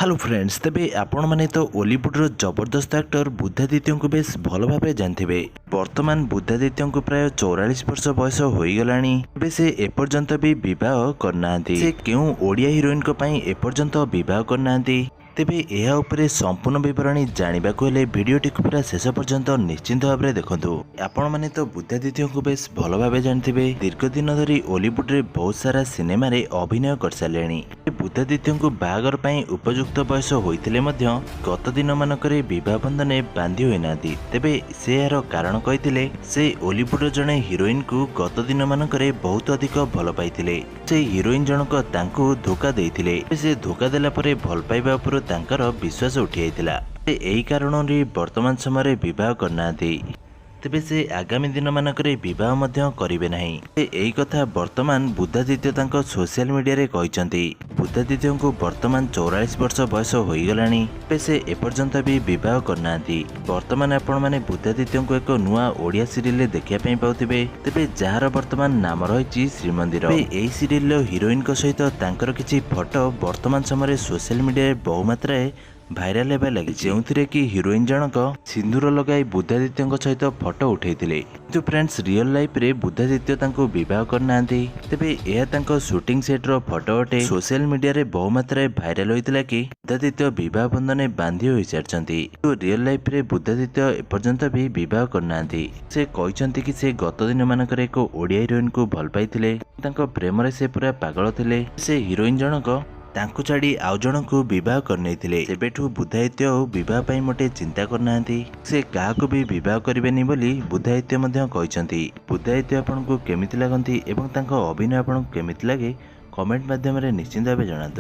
Hello friends, ତେବେ ଆପଣମାନେ ତ ଓଲିଉଡ଼ର ଜବରଦସ୍ତ ଆକ୍ଟର ବୁଦ୍ଧାଦିତ୍ୟଙ୍କୁ ବେଶ ଭଲ ଭାବେ ଜାଣିଥିବେ। ବର୍ତ୍ତମାନ ବୁଦ୍ଧାଦିତ୍ୟଙ୍କୁ ପ୍ରାୟ 44 ବର୍ଷ ବୟସ ହୋଇଗଲାଣି। ତେବେ ସେ ଏପର୍ଯ୍ୟନ୍ତ ବି ବିବାହ କରିନାହାନ୍ତି। ସେ କେଉଁ ଓଡ଼ିଆ ହିରୋଇନଙ୍କ ପାଇଁ ଏପର୍ଯ୍ୟନ୍ତ ବିବାହ କରିନାହାନ୍ତି? ତେବେ ଏହା ଉପରେ ସମ୍ପୂର୍ଣ୍ଣ ବିବରଣୀ ଜାଣିବାକୁ ହେଲେ ଭିଡ଼ିଓଟିକୁ ପୁରା ଶେଷ ପର୍ଯ୍ୟନ୍ତ ନିଶ୍ଚିନ୍ତ ଭାବରେ ଦେଖନ୍ତୁ। ଆପଣମାନେ ତ ବୁଦ୍ଧାଦିତ୍ୟଙ୍କୁ ବେଶ ଭଲ ଭାବେ ଜାଣିଥିବେ। ଦୀର୍ଘ ଦିନ ଧରି ଓଲିଉଡ଼ରେ ବହୁତ ସାରା ସିନେମାରେ ଅଭିନୟ କରିସାରିଲେଣି। ବୁଦ୍ଧାଦିତ୍ୟଙ୍କୁ ବାହାଘର ପାଇଁ ଉପଯୁକ୍ତ ବୟସ ହୋଇଥିଲେ ମଧ୍ୟ ଗତ ଦିନମାନଙ୍କରେ ବିବାହ ବନ୍ଧନରେ ବାନ୍ଧି ହୋଇନାହାନ୍ତି। ତେବେ ସେ ଏହାର କାରଣ କହିଥିଲେ, ସେ ଓଲିଉଡ଼ର ଜଣେ ହିରୋଇନକୁ ଗତ ଦିନମାନଙ୍କରେ ବହୁତ ଅଧିକ ଭଲ ପାଇଥିଲେ। ସେ ହିରୋଇନ ଜଣକ ତାଙ୍କୁ ଧୋକା ଦେଇଥିଲେ। ସେ ଧୋକା ଦେଲା ପରେ ଭଲ ପାଇବା ଉପରୁ ତାଙ୍କର ବିଶ୍ୱାସ ଉଠିଯାଇଥିଲା। ସେ ଏହି କାରଣରୁ ବର୍ତ୍ତମାନ ସମୟରେ ବିବାହ କରିନାହାନ୍ତି। ତେବେ ସେ ଆଗାମୀ ଦିନମାନଙ୍କରେ ବିବାହ ମଧ୍ୟ କରିବେ ନାହିଁ। ସେ ଏହି କଥା ବର୍ତ୍ତମାନ ବୁଦ୍ଧାଦିତ୍ୟ ତାଙ୍କ ସୋସିଆଲ ମିଡିଆରେ କହିଛନ୍ତି। ବୁଦ୍ଧାଦିତ୍ୟଙ୍କୁ ବର୍ତ୍ତମାନ 44 ବର୍ଷ ବୟସ ହୋଇଗଲାଣି। ତେବେ ସେ ଏପର୍ଯ୍ୟନ୍ତ ବି ବିବାହ କରିନାହାନ୍ତି। ବର୍ତ୍ତମାନ ଆପଣମାନେ ବୁଦ୍ଧାଦିତ୍ୟଙ୍କୁ ଏକ ନୂଆ ଓଡ଼ିଆ ସିରିଏଲରେ ଦେଖିବା ପାଇଁ ପାଉଥିବେ। ତେବେ ଯାହାର ବର୍ତ୍ତମାନ ନାମ ରହିଛି ଶ୍ରୀମନ୍ଦିର। ତେବେ ଏହି ସିରିଏଲର ହିରୋଇନଙ୍କ ସହିତ ତାଙ୍କର କିଛି ଫଟୋ ବର୍ତ୍ତମାନ ସମୟରେ ସୋସିଆଲ ମିଡିଆରେ ବହୁ ମାତ୍ରାରେ ଭାଇରାଲ ହେବାରେ ଲାଗିଛି, ଯେଉଁଥିରେ କି ହିରୋଇନ ଜଣକ ସିନ୍ଦୁର ଲଗାଇ ବୁଦ୍ଧାଦିତ୍ୟଙ୍କ ସହିତ ଫଟୋ ଉଠାଇଥିଲେ। କିନ୍ତୁ ଫ୍ରେଣ୍ଡସ୍, ରିଅଲ ଲାଇଫରେ ବୁଦ୍ଧାଦିତ୍ୟ ତାଙ୍କୁ ବିବାହ କରିନାହାନ୍ତି। ତେବେ ଏହା ତାଙ୍କ ସୁଟିଂ ସେଟ୍ର ଫଟୋ ଅଟେ। ସୋସିଆଲ ମିଡିଆରେ ବହୁ ମାତ୍ରାରେ ଭାଇରାଲ ହୋଇଥିଲା କି ବୁଦ୍ଧାଦିତ୍ୟ ବିବାହ ବନ୍ଧନରେ ବାନ୍ଧି ହୋଇସାରିଛନ୍ତି, କିନ୍ତୁ ରିଅଲ ଲାଇଫରେ ବୁଦ୍ଧାଦିତ୍ୟ ଏପର୍ଯ୍ୟନ୍ତ ବି ବିବାହ କରିନାହାନ୍ତି। ସେ କହିଛନ୍ତି କି ସେ ଗତ ଦିନମାନଙ୍କରେ ଏକ ଓଡ଼ିଆ ହିରୋଇନକୁ ଭଲ ପାଇଥିଲେ। ତାଙ୍କ ପ୍ରେମରେ ସେ ପୁରା ପାଗଳ ଥିଲେ। ସେ ହିରୋଇନ ଜଣକ ତାଙ୍କୁ ଛାଡ଼ି ଆଉ ଜଣଙ୍କୁ ବିବାହ କରିନେଇଥିଲେ। ସେବେଠୁ ବୁଦ୍ଧାଦିତ୍ୟ ଆଉ ବିବାହ ପାଇଁ ମୋଟେ ଚିନ୍ତା କରିନାହାନ୍ତି। ସେ କାହାକୁ ବି ବିବାହ କରିବେନି ବୋଲି ବୁଦ୍ଧାଦିତ୍ୟ ମଧ୍ୟ କହିଛନ୍ତି। ବୁଦ୍ଧାଦିତ୍ୟ ଆପଣଙ୍କୁ କେମିତି ଲାଗନ୍ତି ଏବଂ ତାଙ୍କ ଅଭିନୟ ଆପଣଙ୍କୁ କେମିତି ଲାଗେ, କମେଣ୍ଟ ମାଧ୍ୟମରେ ନିଶ୍ଚିନ୍ତ ଭାବେ ଜଣାନ୍ତୁ।